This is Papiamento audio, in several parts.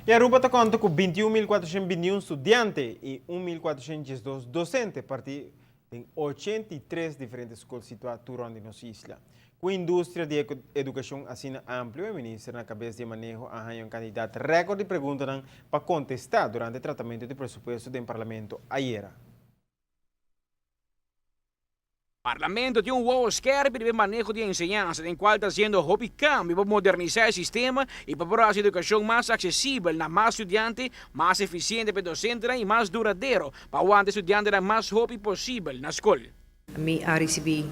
Y Aruba ta conta cu 21.421 studiante y 1.412 docente parti den 83 diferente scol situa tur rond di nos isla. Cu industria di educacion asina amplio, e minister na cabes di e maneho a haya un cantidad record di preguntanan pa contesta durante tratamento di presupuesto den Parlamento ayera. Parlamento tin un wowo skerpi riba e maneho di enseñansa den cual ta haciendo hopi cambio pa modernisa e sistema y pa por haci educacion mas accesibel na mas studiante, mas eficiente pa e docentenan y mas duradero pa wanta e studiantenan mas hopi posibel na scol. Mi a ricibi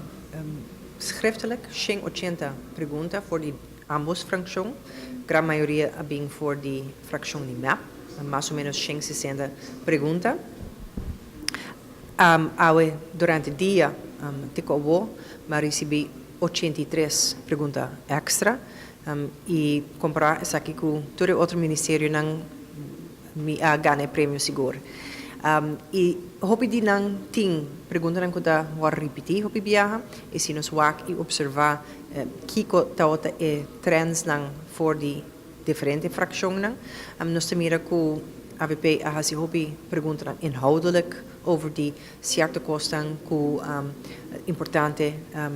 schriftelijk 180 pregunta for di ambos fraccion. Gran mayoria a bin for di fraccion di MEP, mas o menos 160 pregunta. Awe durante dia te cu awo mi a ricibi 83 pregunta extra y compara esaki cu tur e otro ministerionan, mi a gana e premio sigur. Y hopi di nan tin preguntanan cu ta worde ripiti hopi biaha, y si nos wak y observa kico tawata e trendsnan for di diferente fraccionnan, nos ta mira cu AVP a haci hopi preguntanan inhoudelijk over di cierto cosnan cu importante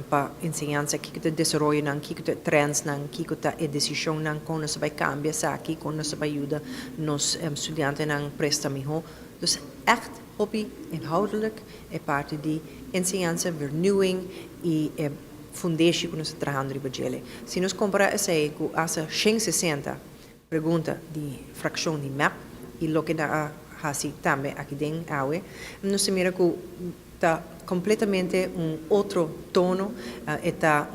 pa enseñansa, kico ta desaroyonan, kico ta trendsnan, kico ta e decisionnan, con nos ta bay cambia esaki, con nos ta bay yuda nos studiantenan presta miho. Dus echt hopi inhoudelijk e parti di enseñansa, vernieuwing y e fundeshi cu nos ta trahando riba djele. Si nos compara esey cu hasta 160 pregunta di fraccion di MEP y loke nan a haci tambe aki den awe, nos ta mira cu ta completamente un otro tono, e ta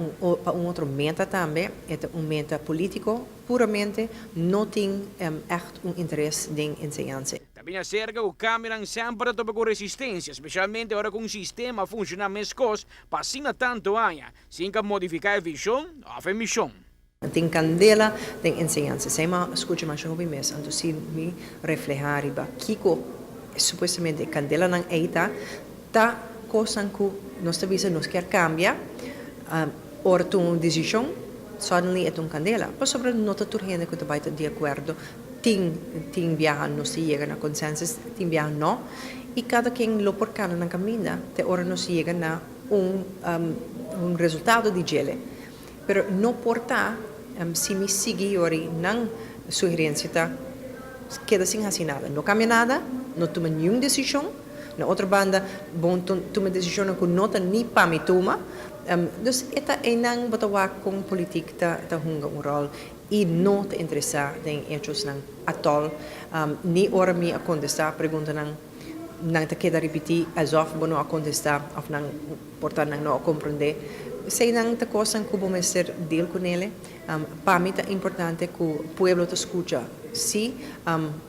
pa un otro meta tambe, e ta un meta politico puramente, no tin echt un interes den enseñansa. Ta bini acerca cu cambionan semper ta topa cu resistencia, specialmente ora cu un sistema funciona mescos pa asina tanto aña, sin ca modifica e vision of e mision. Tin candela den enseñansa. Esey mi a scucha masha hopi mes. Anto si mi refleha riba kico supuestamente e candelanan ey ta, ta cosnan cu nos ta bisa nos kier cambia, ora tuma un decision, suddenly e ta un candela. Pasobra no ta tur hende cu ta bay ta di acuerdo. Tin biaha nos ta yega na consensus, tin biaha no. Y cada ken lo por cana nan caminda te ora nos yega na un resultado di djele. Pero no por ta si mi sigui yori nan sugerencia ta keda sin haci nada. No cambia nada, no tuma niun decision. Na otro banda, bon tuma decisionnan cu no ta ni pa mi tuma. Dus e ta eynan bo ta wak con politiek ta hunga un rol y no ta interesa den hechosnan atol. Ni ora mi a contesta preguntanan, nan ta keda ripiti alsof bo no a contesta of nan por ta nan no a comprende. Eseinan ta cosnan cu bo mester deal cu nele. Pa mi ta importante cu pueblo ta scucha si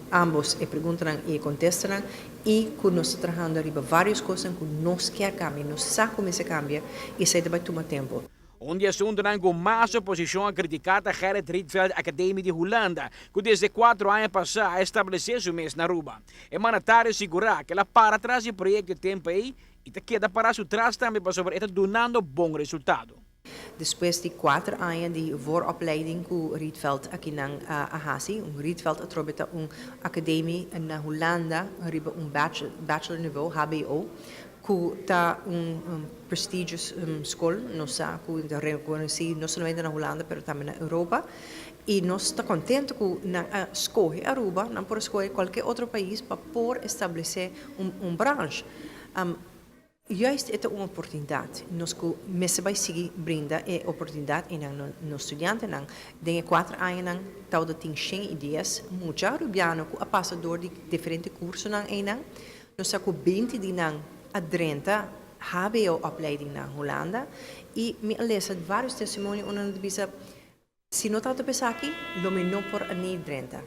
ambos e preguntanan y e contestanan y cu nos ta trahando riba varios cosnan cu nos kier cambia, nos sa cu mester cambia y esei ta bay tuma tempo. Un di asuntunan ku mas oposishon a kritiká ta Gerrit Rietveld Academie di Hulanda, ku desde 4 aña pasá a establesé su mes na Aruba. E mandatario a sigurá ku el a para tras di e proyekto e tempu ei i ta keda pará su tras tambe pasobra e ta dunando bon resultado. Despues di 4 aña di vooropleiding ku Rietveld akinan a hasi, un Rietveld atrobe ta un academie na Hulanda riba un bachelor niveau, HBO, ku ta un prestigious school, nos sa ku ta rekonosí no solamente na Hulanda pero tambe na Europa. I nos ta kontentu ku nan a skohe Aruba, nan por skohe kualke otro pais pa por establesé un branch. Juist e ta un oportunidat. Nos ku mester bai sigui brinda e oportunidat i nan nos studiantenan. Den e 4 añanan tawata tin 110 mucha arubiano ku a pasa dor di diferente kursonan einan. Nos sa ku 20 di nan a drenta HBO opleiding na Hulanda i mi a lesa varios testimonio unda nan ta bisa: "Si no tabata pa esaki, lo mi no por a ni drenta.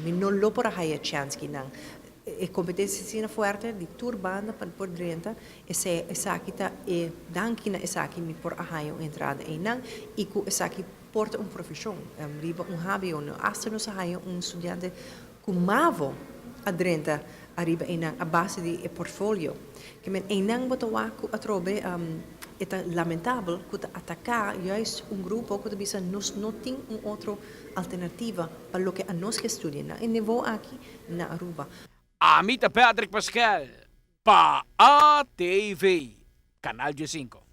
Mi no lo por a haya chance kinan. E competencia asina fuerte di tur banda pa por drenta, esaki ta e danki na esaki mi por a haya un entrada einan y cu esaki por ta un profesion riba un HBO." No, hasta nos a haya un studiante cu MAVO a drenta ariba einan a base di e portfolio. Ke men einan bo ta wak cu atrobe. E ta lamentabel ku ta ataká juist un grupo ku ta bisa nos no tin un otro alternativa pa loke anos ke studia na e nivo aki na Aruba. Ami ta Patrick Pascal pa ATV, Canal 15.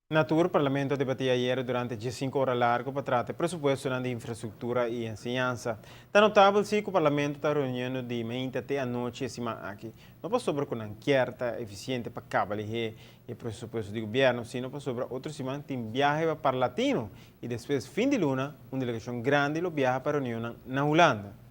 Na tur, Parlamento a debatí ayera durante 15 ora largu pa trata presupuesto di infrastruktura i enseñansa. Ta notabel si ku Parlamento ta reuniendo di mainta te anochi e siman aki. No pasobra ku nan kier ta efisiente pa kaba e presupuesto di gobièrnu, sino pasobra otro siman tin biahe pa Parlatino i despues fin di luna un delegashon grandi lo biaha pa reunion na Hulanda.